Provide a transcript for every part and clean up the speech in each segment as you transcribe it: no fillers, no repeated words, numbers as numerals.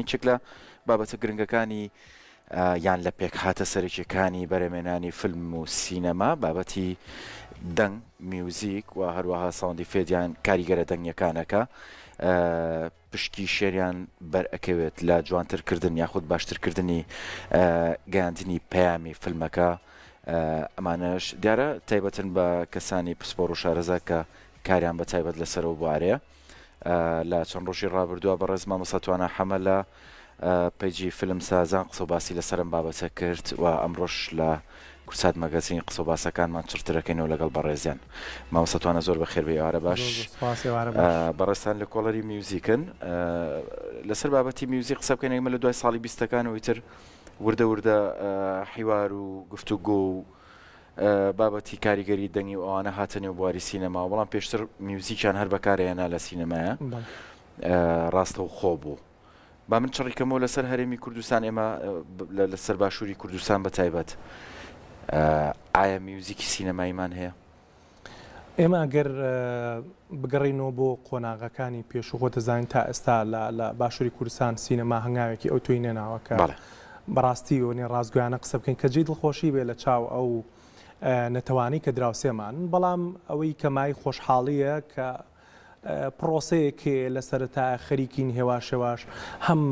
یەکێک لە بابەتە گرنگەکانی یان لە پێکهاتە سەرەکیەکانی بەرهەمێنانی فیلم و سینەما بابەتی دەنگ، میوزیک و هەروەها sound effect یان کاریگەرە دەنگیەکانە کە پشکی شێریان بەر ئەکەوێت لە جوانتر کردن یاخود باشتر کردنی گەیاندنی پەیامی فیلمەکە ئەمانەش دیارە تایبەتن بە کەسانی پسپۆڕ و شارەزا کە کاریان بە تایبەت لەسەر ئەو بوارەیە. لە چەند ڕۆژی ڕابردووە بەڕێز مامۆستا توانا حەمە لە پەیجی فیلم سازان قسە و باسی لەسەر ئەم بابەتە کرد و ئەمڕۆش لە کورسات مەگەزین قسە و باسەکانمان چڕترەکەینەوە لەگەڵ بەڕێزیان. مامۆستا توانا زۆر بەخێر بێی ئێوارە باش. زۆر زۆر سپاس ئێوارە باش. بەڕێزتان لێکۆڵەری میوزیکن لەسەر بابەتی میوزیک قسە بکەین ئێمە لە دوای ساڵی بیستەکانەوە ئیتر وردە وردە حیوار و گفتوگۆ و بابەتی کاریگەری دەنگی و ئەوانە هاتە نێو بواری سینەماوە، بەڵام پێشتر میوزیکیان هەر بەکارهێنا لە سینەمایە ڕاستەوخۆ بوو. با من چڕی کەمەوە لەسەر هەرێمی کوردستان ئێمە لەسەر باشووری کوردستان بە تایبەت ئایا میوزیکی سینەماییمان هەیە؟ ئێمە گەر بگەڕێینەوە بۆ قۆناغەکانی پێشوو خۆت دەزانین تا ئێستا لە باشووری کوردستان سینەما هەنگاوێکی ئەوتۆی نەناوە کە بەڕاستی و نێ ڕاستگۆیانە قسە بکەین کە جێی دڵخۆشی بێ لە چاو ئەو نەتەوانەی کە دراوسێمان بەڵام ئەوەی کە مای خۆشحاڵیە کە پڕۆسەیەک هەیە لە سەرەتایە خەریکین هێواش هێواش هەم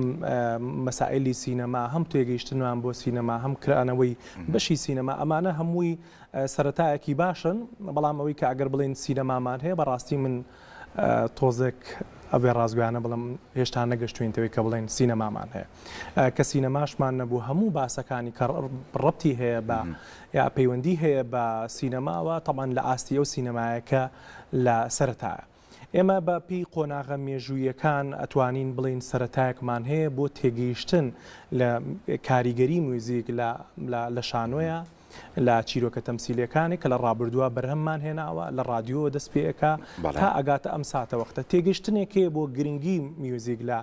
مەسائلی سینەما هەم تێگەیشتنمان بۆ سینەما هەم کرانەوەی بەشی سینەما ئەمانە هەمووی سەرەتایەکی باشن بەڵام ئەوەی کە ئەگەر بڵێین سینەمامان هەیە بەڕاستی من تۆزێک ئەبێ ڕاستگۆیانە بڵێم هێشتا نەگەشتوینتەوەی کە بڵێن سینەمامان هەیە کە سینەماشمان نەبوو هەموو باسەکانی کە ڕەبتی هەیە بە یا پەیوەندی هەیە بە سینەماوە تەبعەن لە ئاستی ئەو سینەمایە کە لە سەرەتایە. ئێمە بە پێی قۆناغە مێژوویەکان ئەتوانین بڵێین سەرەتایەکمان هەیە بۆ تێگەیشتن لە کاریگەری میوزیک لە لە شانۆیە، لە چیرۆکە تەمسیلیەکانی کە لە ڕابردووە بەرهەممان هێناوە، لە ڕادیۆوە دەست پێ ئەکا تا ئەگاتە ئەم ساتەوەختە. تێگەیشتنێک هەیە بۆ گرنگی میوزیک لە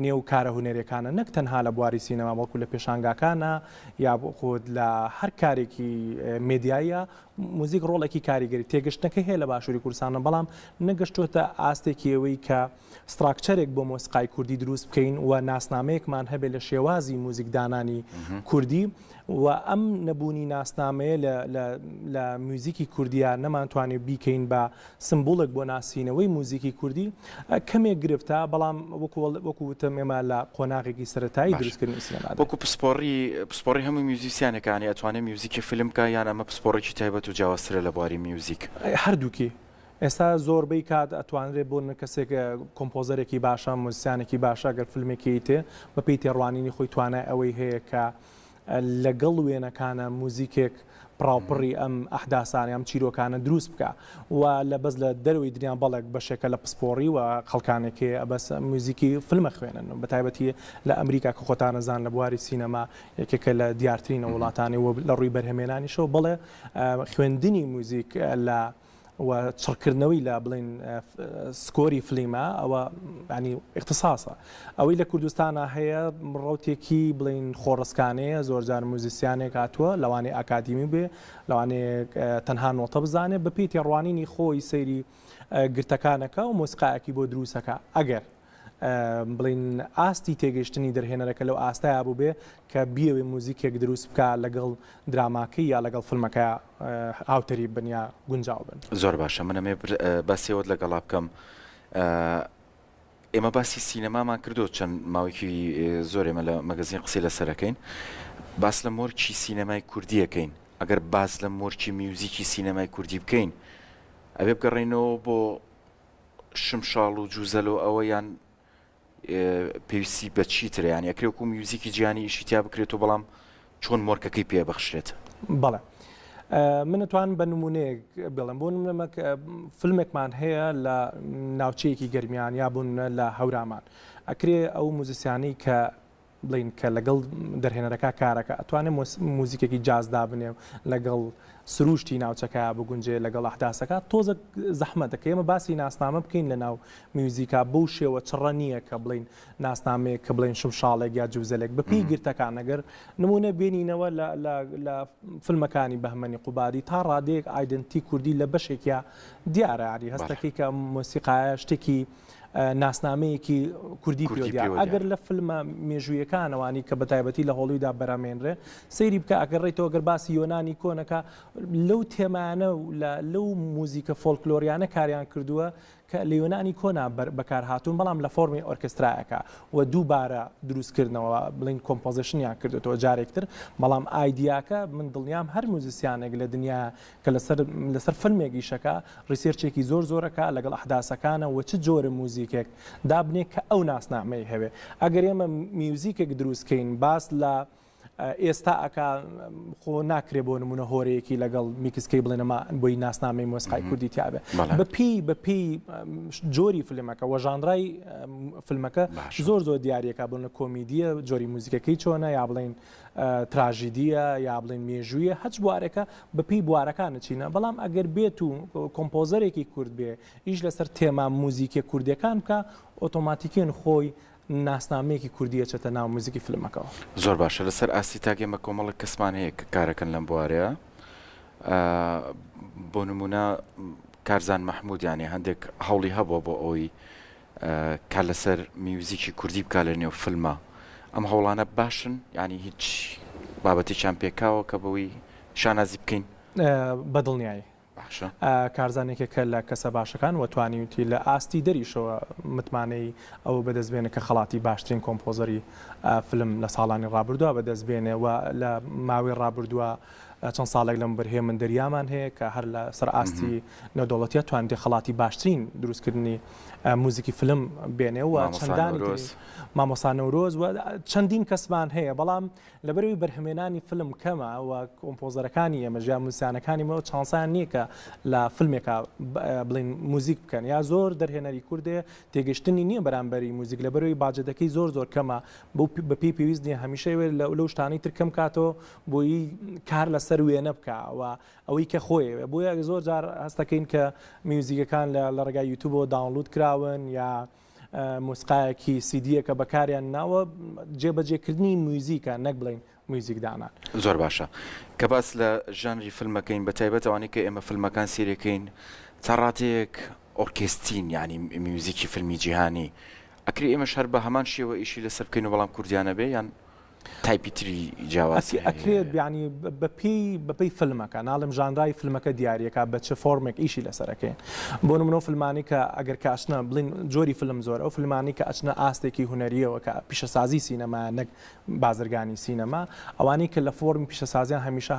نێو کارە هونەریەکانە نەک تەنها لە بواری سینەما بەڵکو لە پێشانگاکانە یا خۆت لە هەر کارێکی مێدیاییە موزیک ڕۆڵێکی کاریگەری تێگەشتنەکەی هەیە لە باشووری کوردستانە بەڵام نەگەشتۆتە ئاستێکی ئەوەی کە structure ێک بۆ مۆسیقای کوردی دروست بکەین و ناسنامەیەکمان هەبێت لە شێوازی موزیکدانانی کوردی و ئەم نەبوونی ناسنامەیە لە میوزیکی کوردیا نەمانتوانی بیکەین بە سمبوڵێک بۆ ناسینەوەی موزیکی کوردی کەمێک گرفتە، بەڵام وەکو وەکو وتم ئێمە لە قۆناغێکی سەرەتایی باشە دروستکردنی سینەماداین. وەکو پسپۆڕی پسپۆڕی هەموو میوزیسیانێکە یانی ئەتوانێ میوزیکی فیلم بکا یان ئەمە پسپۆڕێکی تایبەت و جیاوازترە لە بواری میوزیک؟ هەردووکی. ئێستا زۆربەی کات ئەتوانرێ بۆ نمونە کەسێک composer ێکی باشە، موزیسیانێکی باشە ئەگەر فیلمێکی ئەیتێ بەپێی تێڕوانینی خۆی توانای ئەوەی هەیە کە لەگەڵ وێنەکانە موزیکێک پڕاوپڕی ئەم ئەحداسانە ئەم چیرۆکانە دروست بکا و لە بەس لە دەرەوەی دنیا بەڵێک بەشێکە لە پسپۆڕی و خەڵکانێک هەیە بەس موزیکی فیلم ئەخوێنن بە تایبەتی لە ئەمریکا کە خۆتان ئەزان لە بواری سینەما یەکێکە لە دیارترین وڵاتانی و لە ڕووی بەرهەمێنانیشەوە بەڵێ خوێندنی موزیک لە و چڕکردنەوەی لە بڵێین score ی فلیمە ئەوە ینی ئیختساسە ئەوەی لە کوردستانە هەیە ڕوتێکی بڵین خۆڕسکانەیە زۆرجار موزیسیانێک هاتووە لەوانەیە ئاکادیمی بێ لەوانەیە تەنها نۆتە بزانێ بەپێی تێڕوانینی خۆی سەیری گرتەکانەکە و مۆسیقایەکی بۆ دروستەکە ئەگەر بڵێین ئاستی تێگەیشتنی دەرهێنەرەکە لەو ئاستەیا بووبێ کە بیەوێ موزیکێک دروست بکا لەگەڵ دراماکەی یا لەگەڵ فیلمەکەیا هاوتەریب بن یا گونجاو بن. زۆر باشە من ئەمەوێ باسی ئەوەت لەگەڵا بکەم ئێمە باسی سینەمامان کردو چەند ماوەیەکی زۆر ئێمە لە مەگەزین قسەی لەسەر ئەکەین باس لە مۆرکی سینەمای کوردی ئەکەین ئەگەر باس لە مۆرکی میوزیکی سینەمای کوردی بکەین ئەبێ بگەڕێینەوە بۆ شمشاڵ و جوزەلۆ ئەوە یان پێویستی بە چی ترە یانی ئەکرێ وەکو میوزیکی جیهانی ئیشی تیا بکرێت و بەڵام چۆن مۆرکەکەی پێ بەخشرێت؟ بەڵێ من ئەتوانم بە نمونەیەک بڵێم بۆ نمونە فیلمێکمان هەیە لە ناوچەیەکی گەرمیان یا بۆ نمونە لە هەورامان ئەکرێ ئەو موزیسیانەی کە بڵێین کە لەگەڵ دەرهێنەرەکە کارەکە ئەتوانێ موزیکێکی جاز دابنێ و لەگەڵ سروشتی ناوچەکە بگونجێ لەگەڵ ئەحداسەکە تۆزە زەحمەتە کە ئێمە باسی ناسنامە بکەین لە ناو میوزیکا بەو شێوە چڕە نییە کە بڵین ناسنامەیەک کە بڵێن شمشاڵێک یا جوزەلێک بەپێی گرتەکان ئەگەر نمونە بێنینەوە لە فیلمەکانی بەهمەنی قوبادی تا ڕادەیەک identity کوردی لە بەشێکیا دیارە یاری هەستەکەی کە مۆسیقایە شتێکی. ناسنامەیەکی کوردی پێوە دیار ئەگەر لە فلمە مێژوویەکانەوانی کە بە تایبەتی لە هۆڵیودا بەرامێنرێ سەیری بکە ئەگەر ڕێیتەوە گەر باسی یۆنانی کۆنەکە لەو تێمانە و لە لەو موزیکە فۆلکلۆریانە کاریان کردووە کە لە یۆنانی کۆنا بەکار هاتوون بەڵام لە فۆرمی ئۆرکێسترایەکە و دووبارە دروستکردنەوە بڵین composition یان کردوێتەوە جارێکتر بەڵام ئایدیاکە من دڵنیام هەر موزیسیانێک لە دنیا کە لەسەر لەسەر فیلمێک ئیشەکا research ێکی زۆر زۆرەکا لەگەڵ ئەحداسەکانە و چ جۆرە موزیکێک دابنێ کە ئەو ناسنامەی هەوێ ئەگەر ئێمە میوزیکێک دروست کەین باس لە ئێستا ئەکا خۆ ناکرێ بۆ نمونە هۆرەیەکی لەگەڵ میکسکەی بڵێن ئەمە بۆی ناسنامەی مۆسیقای کوردی تیاابێ بەپی بەپی جۆری فیلمەکە وە ژانرای فیلمەکە زۆر زۆر دیارەکە بۆنە کۆمیدیە جۆری موزیکەکەی چۆنە یا بڵین تراژیدیە یا بڵێین مێژوویە هەچ بوارێکە بەپێی بوارەکان نچینە بەڵام ئەگەر بێت و کۆمپۆزەرێکی کورد بێ ئیش لەسەر تێما موزیکە کوردیەکان بکە ئۆتۆماتیکێن خۆی ناسنامەیەکی کوردی ئەچێتە ناو موزیکی فلمەکەوە. زۆر باشە لەسەر ئاستی تاک ئێمە کۆمەڵێک کەسمان هەیە کە کارەکەن لەم بوارەیە بۆ نمونە کارزان مەحمود یانێ هەندێک هەوڵی هەبووە بۆ ئەوەی کار لەسەر میوزیکی کوردی بکا لە نێو فلما ئەم هەوڵانە باشن یانی هیچ بابەتێکیان پێکاوە کە بەوەی شانازی بکەین؟ بە دڵنیایی باشە. کارزان یەکێکە لە کەسە باشەکان و توانیویەتی لە ئاستی دەریشەوە متمانەی ئەوە بەدەست بێنێ کە خەڵاتی باشترین کۆمپۆزەری فلم لە ساڵانی ڕابردووە بەدەست بێنێ و لە ماوەی ڕابردووە چەند ساڵێک لەمەوبەر هێمن دەریامان هەیە کە هەر لە سەر ئاستی نێودەوڵەتیە توانیویەتی خەڵاتی باشترین دروستکردنی موزیکی فلم بێنێ و چەندانی مامۆستا نەورۆز و چەندین کەسمان هەیە بەڵام لەبەرەوەی بەرهەمێنانی فلم کەمە و کۆمپۆزەرەکانی ئێمە ژیا موزیسیانەکانی مەوە چانسیان نییە کە لە فیلمێکا بڵین موزیک بکەن یا زۆر دەرهێنەری کوردێ تێگەشتنی نییە بەرامبەری موزیک لەبەرەوەی باجەتەکەی زۆر زۆر کەمە بەو بەپێی پێویست نییە هەمیشە لەو شتانەی تر کەم کاتەوە بۆی کار لەسەر وێنە بکە و ئەوەی کە خۆیەوێ بۆیە زۆر جار هەستەکەین کە میوزیکەکان لە ڕێگای یوتیوبەوە download کراون یا مۆسیقایەکی سیدیەکە بەکاریان ناوە جێبەجێکردنی میوزیکە نەک بڵین میوزیک دانان. زۆر باشە کە باس لە ژانری فیلمەکەین بە تایبەت ئەوانەی کە ئێمە فیلمەکان سیرەکەین تا ڕادەیەک ئۆرکێستین یانی میوزیکی فیلمی جیهانی ئەکرێ ئێمەش هەر بە هەمان شێوە ئیشی لەسەر بکەین و بەڵام کوردیانە بێ یان تایپی تری جیاواز هەیە؟ ئەکرێت یانی بەپێی بەپێی فیلمەکە ناڵێم ژانرای فیلمەکە دیاریەکە بە چ فۆرمێک ئیشی لەسەر ئەکەین بۆ نمونە ئەو فیلمانەی کە ئەگەر کە ئەچنە بڵین جۆری فیلم زۆر ئەو فیلمانەی کە ئەچنە ئاستێکی هونەریەوە کە پیشەسازی سینەمایە نەک بازرگانی سینەما ئەوانەی کە لە فۆرمی پیشەسازیان هەمیشە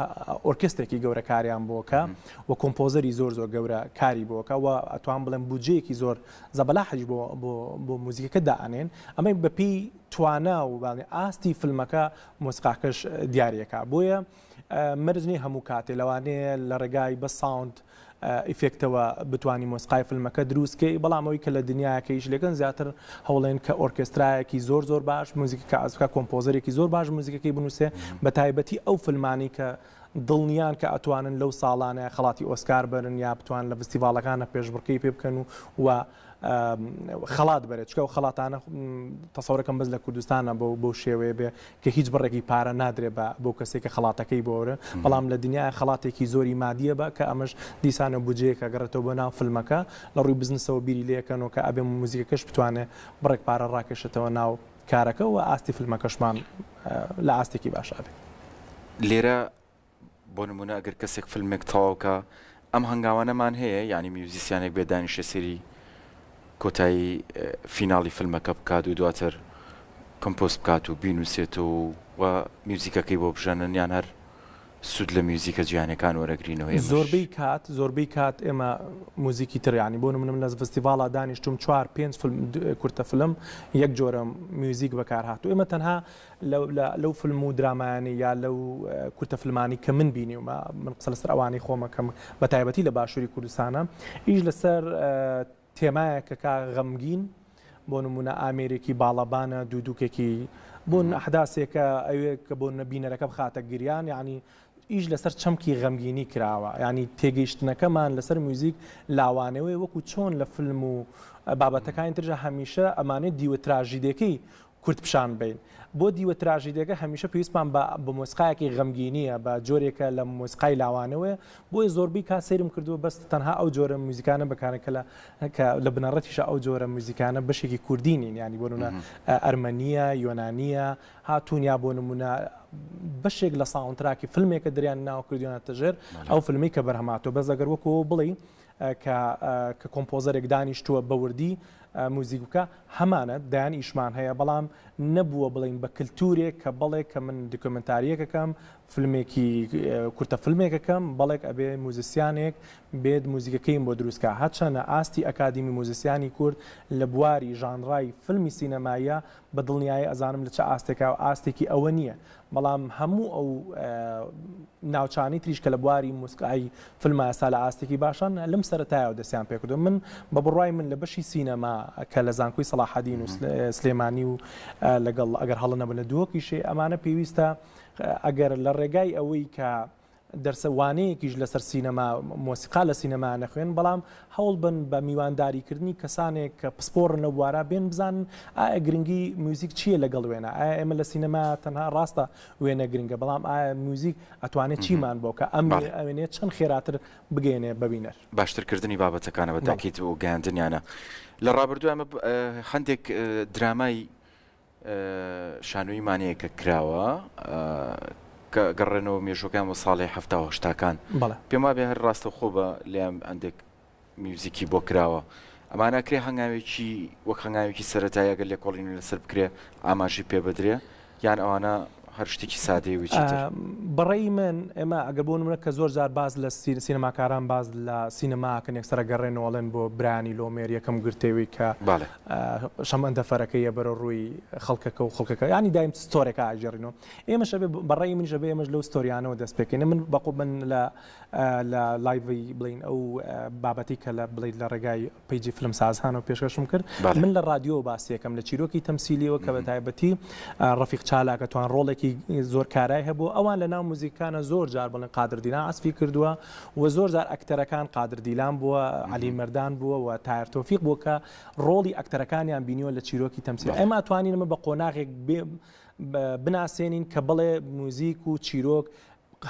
ئۆرکێسترێکی گەورە کاریان بۆکە و کۆمپۆزەری زۆر زۆر گەورە کاری بۆکە و ئەتوان بڵێم بودجەیەکی زۆر زەبەلاحیش بۆ بۆ بۆ موزیکەکە دائەنێن ئەمەی بەپێی توانا و بانێ ئاستی فیلمەکە مۆسیقاکەش دیاریەکا بۆیە مەرج نیە هەموو کاتێ لەوانەیە لە ڕێگای بە sound effect ەوە بتانی مۆسیقای فیلمەکە دروست کەی بەڵام ئەوەی کە لە دنیاکە ئیش لەکەن زیاتر هەوڵێن کە ئۆرکێسترایەکی زۆر زۆر باش موزیکەکە ئازکە کۆمپۆزەرێکی زۆر باش موزیکەکەی بنووسێ بە تایبەتی ئەو فیلمانی کە دڵنیان کە ئەتوانن لەو ساڵانە خەڵاتی ئۆسکار بەرن یا بتوان لە فستیڤاڵەکانە پێشبڕکێی پێ بکەن و و خەڵات بەرێت چکە ئەو خەڵاتانە تەسەورەکەم بەس لە کوردستانە بۆ بەو شێوەیە بێ کە هیچ بڕێکی پارە نادرێ بە بۆ کەسێک کە خەڵاتەکەی بۆرە بەڵام لە دنیای خەڵاتێکی زۆری مادیە بە کە ئەمەش دیسانە بودجەیەکە گەڕێتەوە بۆ ناو فیلمەکە لە ڕووی بزنسەوە بیری لێکەنەوە کە ئەبێ موزیکەکەش بتوانێ بڕێک پارە ڕاکێشێتەوە ناو کارەکە و ئاستی فیلمەکەشمان لە ئاستێکی باشا بێت. لێرە بۆ نمونە ئەگەر کەسێک فیلمێک تەواو کا ئەم هەنگاوانەمان هەیە یانی میوزیسیانێک بێت دانیشێ سەیری کۆتایی فیناڵی فیلمەکە بکات و دواتر compose بکات و بینوسێتەوە و میوزیکەکەی بۆ بژەنن یان هەر سوود لە میوزیکە جیهانیەکان وەرەگرینەوە ئێمەش؟ زۆربەی کات زۆربەی کات ئێمە موزیکی تر یانی بۆ نمونە من لە ڤستیڤاڵا دانیشتوم چوار پێنج فیلم کورتە فیلم یەک جۆرە میوزیک بەکار هاتوو ئێمە تەنها لەو فیلم و درامایانەی یا لەو کورتە فیلمانەی کە من بینیومە من قسە لەسەر ئەوانەی خۆمەکەم بە تایبەتی لە باشووری کوردستانە ئیش لەسەر تێمایەکە کا غەمگین بۆ نمونە ئامێرێکی باڵەبانە دوودوکێکی بۆ ئەحداسێکە ئەوێ کە بۆ بینەرەکە بخاتە گریان یعنی ئیش لەسەر چەمکی غەمگینی کراوە یعنی تێگەیشتنەکەمان لەسەر میوزیک لاوانەوەی وەکو چۆن لە فیلم و بابەتەکانی ترژە هەمیشە ئەمانێت دیوە تراژیدەکەی. کورت پیشان بەین. بۆ دیوە تراژیدیەکە هەمیشە پێویستمان بە بە مۆسیقایەکی غەمگینیە، بە جۆرێکە لە مۆسیقای لاوانەوەیە، بۆیە زۆربەی کات سەیرم کردووە بەس تەنها ئەو جۆرە میوزیکانە بەکارن کە لە کە لە بنەڕەتیشا ئەو جۆرە میوزیکانە بەشێکی کوردی نین، یانی بۆ نمونە ئەرمەنییە، یۆنانییە، هاتوون یا بۆ نمونە بەشێک لە soundtrack ی فیلمێکە دریان ناوە کردویانەتە ژێر ئەو فیلمەی کە بەرهەم هاتووە، بەس ئەگەر وەکو ئەوە بڵێی کە کە composer ێک دانیشتووە بە وردی موزیک بکا هەمانە دەیان ئیشمان هەیە بەڵام نەبووە بڵێین بە کلتورێک کە بەڵێ کە من دیکۆمنتاریەکەکەم فیلمێکی کورتە فیلمێکەکەم بەڵێک ئەبێ موزیسیانێک بێت موزیکەکەیم بۆ دروستکا هەرچەنە ئاستی ئەکادیمی موزیسیانی کورد لە بواری ژانرای فیلمی سینەماییە بە دڵنیایی ئەزانم لە چ ئاستێکا و ئاستێکی ئەوە نییە بەڵام هەموو ئەو ناوچانەی تریش کە لە بواری موسیقای فیلمە ئێستا لە ئاستێکی باشان لەم سەرەتایەوە دەستیان پێکردووە من بە بڕوای من لە بەشی سینەما کە لە زانکۆی سەڵاحەدین و سلێمانی و لەگەڵ ئەگەر هەڵە نەبن لە دهۆکیشێ ئەمانە پێویستە ئەگەر لە ڕێگای ئەوەی کە دەرسە وانەیەکیش لەسەر سینەما مۆسیقا لە سینەما نەخوێن بەڵام هەوڵ بن بە میوانداریکردنی کەسانێک کە پسپۆڕن لەو بوارە بێن بزانن ئایا گرنگی میوزیک چییە لەگەڵ وێنە ئایا ئێمە لە سینەما تەنها ڕاستە وێنە گرنگە بەڵام ئایا میوزیک ئەتوانێت چیمان بۆ کە ئەم وێنەیە چەند خێراتر بگەیەنێ بە بینەر. باشترکردنی بابەتەکانە بە تاکید و گەیاندنیانە. لە ڕابردوو ئێمە هەندێک درامای شانۆیی مانەیە کە کراوە کە گەڕێنەوە مێژوەکان بۆ ساڵی حەفتا و هەشتاکان پێم وابێ هەر ڕاستەوخۆ بە لێیان هەندێک میوزیکی بۆ کراوە ئەمانە کرێ هەنگاوێکی وەک هەنگاوێکی سەرەتایی ئەگەر لێکۆڵینەوە لەسەر بکرێ ئاماژەی پێ بدرێ یان ئەوانە هەر شتێکی سادەیە و هیچی تر؟ بەڕەئی من ئێمە ئەگەر بۆ نمونە کە زۆر جار باس لە سینەماکاران باس لە سینەما ئەکەن یەکسەر ئەگەڕێنەوە ئەڵێن بۆ برایانی لۆمێر یەکەم گرتەوەی کە شەمەندەفەرەکەی یە بەرەو ڕووی خەڵکەکە و خەڵکەکە یانی دایم story ەکە ئەگێڕینەوە ئێمەش ئەبێ بەڕەئی منیش ئەبێ ئێمەش لەو story انەوە دەست پێکەین من بەقۆ من لە لە live ی بڵین ئەو بابەتی کە لە بڵیت لە ڕێگای page ی فلم سازانەوە پێشکەشم کرد من لە ڕادیۆ باسیەکەم لە چیرۆکی تەمسیلیەوە کە بە تایبەتی ڕەفیق چالاکە توان ڕۆڵێکی زۆر کارای هەبوو ئەوان لە ناو موزیکانە زۆر جار بڵێن قادر دیلان عەزفی کردووە و زۆر جار ئەکتەرەکان قادر دیلان بووە عەلی مەردان بووە و تایەر تۆفیق بووە کە ڕۆڵی ئەکتەرەکانیان بینیوە لە چیرۆکی تەمسیل ئێمە توانین ئەمە بە قۆناغێک بناسێنین کە بڵێ موزیک و چیرۆک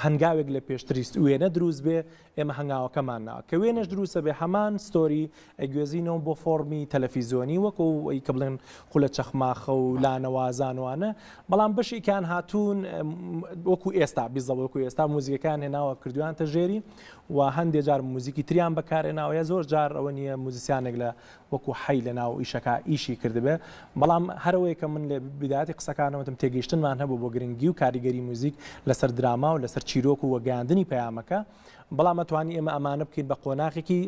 هەنگاوێک لە پێشتریست وێنە دروست بێ ئێمە هەنگاوەکەمان نا کە وێنەش دروستە بێ هەمان story ئەگوێزینەوە بۆ فۆڕمی تەلەفیزیۆنی وەکو ئەوی کە بڵێن خولە چەخماخە و لانەوازان وانە بەڵام بەشێکیان هاتوون وەکو ئێستا بیزەوە وەکو ئێستا موزیکەکان هێناوە کردویانتە ژێری و هەندێ جار موزیکی تریان بەکارهێناوە یا زۆر جار ئەوە نییە موزیسیانێک لە وەکو حەی لە ناو ئیشەکە ئیشی کردبێ بەڵام هەرەوەی کە من لە بیدایەتی قسەکانم وتم تێگەیشتنمان هەبوو بۆ گرنگی و کاریگەری موزیک لەسەر دراما و لەسەر چیرۆک و وەگەیاندنی پەیامەکە بەڵام ئەتوانی ئێمە ئەمانە بکەین بە قۆناغێکی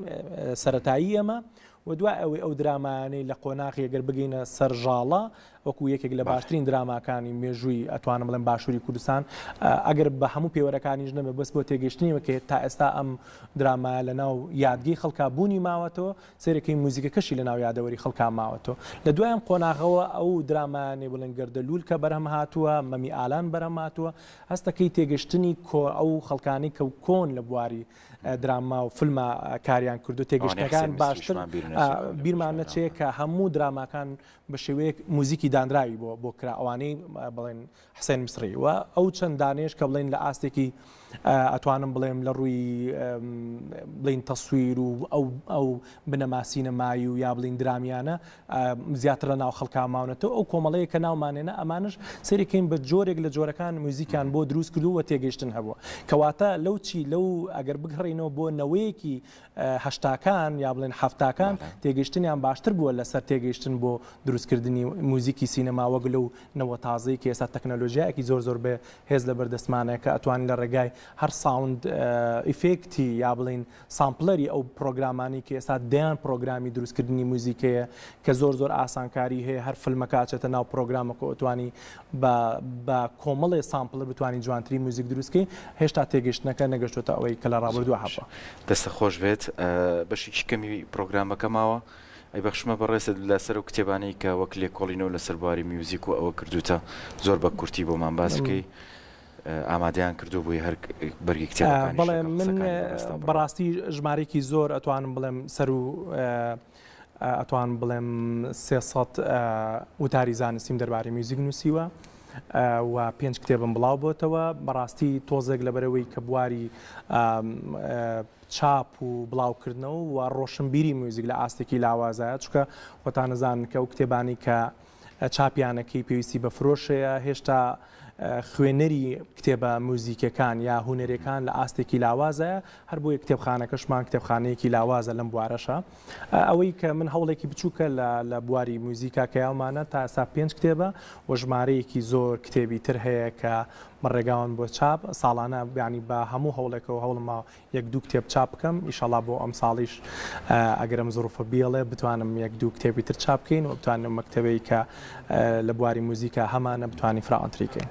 سەرەتایی ئێمە و دوای ئەوەی ئەو درامایانەی لە قۆناغی گەر بگەینە سەر ژاڵە وەکو یەکێک لە باشترین دراماکانی مێژووی ئەتوانم بڵێم باشووری کوردستان ئەگەر بە هەموو پێوەرەکانیش نەبێ بەس بۆ تێگەیشتنی کە تا ئێستا ئەم درامایە لە ناو یادگەی خەڵکا بوونی ماوەتەوە سەیرەکەی موزیکەکەشی لە ناو یادەوەری خەڵکا ماوەتەوە لە دوای ئەم قۆناغەوە ئەو درامایانەی بڵێن گەردەلوول کە بەرهەم هاتووە مەمی ئالان بەرهەم هاتووە هەستەکەی تێگەشتنی کۆ ئەو خەڵکانی کە کۆن لە بواری دراما و فیلما کاریان کردو تێگەشتنەکان باشتر بیرمان نەچێ کە هەموو دراماکان بە شێوەیەک موزیکی دانراوی بۆ بۆ کرا ئەوانەی بڵێن حسێن میسڕی و ئەو چەند دانەیەش کە بڵێن لە ئاستێکی ئەتوانم بڵێم لە ڕووی بڵین تەسویر و ئەو ئەو بنەما سینەمایی و یا بڵین درامیانە زیاتر لە ناو خەڵکا ماونەتەوە ئەو کۆمەڵەیە کە ناومانێنە ئەمانش سەیرەکەین بە جۆرێک لە جۆرەکان موزیکیان بۆ دروست کردو و تێگەیشتن هەبووە کەواتە لەو چی لەو ئەگەر بگەڕینەوە بۆ نەوەیەکی هەشتاکان یا بڵێن حەفتاکان تێگەیشتنیان باشتر بووە لەسەر تێگەیشتن بۆ دروستکردنی موزیکی سینەما وەک لەو نەوە تازەی کە ئێستا تەکنەلۆژیایەکی زۆر زۆر بێ هێز لە بەردەستمانە کە ئەتوانین لە ڕێگای هەر sound effect ی یا بڵێین sampler ی ئەو پرۆگرامانەی کە ئێستا دەیان پرۆگرامی دروستکردنی موزیک هەیە کە زۆر زۆر ئاسانکاری هەیە هەر فلمەکە ئەچێتە ناو پرۆگرامەکە ئەتوانی بە بە کۆمەڵێ sampler بتوانی جوانترین موزیک دروست کەی هێشتا تێگەشتنەکە نەگەشتۆتە ئەوەی کە لە ڕابردووە هەبووە. دەستت خۆش بێت بەشێکی کەمی پرۆگرامەکە ماوە ئەی بەخشمە بەڕێزت لەسەر ئەو کتێبانەی کە وەک لێکۆڵینەوە لەسەر بواری میوزیک و ئەوە کردووتە زۆر بە کورتی بۆمان باس بکەی ئامادەیان کردووە بۆی هەر بەرگی کتێبەکانیش بەڵێ لەگەڵ من قسەکانی بەڕێزتان بڕۆن. بەڕاستی ژمارەیەکی زۆر ئەتوانم بڵێم سەر و. ئەتوانم بڵێم 300 وتاری زانستیم دەربارەی میوزیک نووسیوە و پێنج کتێبم بڵاو بۆتەوە. بەڕاستی تۆزێک لەبەرئەوەی کە بواری چاپ و بڵاوکردنەوە و ڕۆشنبیری میوزیک لە ئاستێکی لاوازایە، چونکە خۆتان ئەزانن کە ئەو کتێبانەی کە چاپیانەکەی پێویستی بە فرۆش هەیە، هێشتا خوێنەری کتێبە موزیکەکان یا هونەرەکان لە ئاستێکی لاوازایە، هەر بۆیە کتێبخانەکەشمان کتێبخانەیەکی لاوازە لەم بوارەشە. ئەوەی کە من هەوڵێکی بچووکە لە بواری موزیکا کە یاومانە تا ئێستا پێنج کتێبە و ژمارەیەکی زۆر کتێبی تر هەیە کە بە ڕێگاون بۆ چاپ، ساڵانە یانی بە هەموو هەوڵێکەوە هەوڵمە یەک دوو کتێب چاپ بکەم، ئیشەڵا بۆ ئەمساڵیش ئەگەر ئەم زروفە بیەڵێ بتوانم یەک دوو کتێبی تر چاپ بکەین و بتوانین ئەو مەکتەبەی کە لە بواری موزیکا هەمانە بتوانین فراوانتری کەین.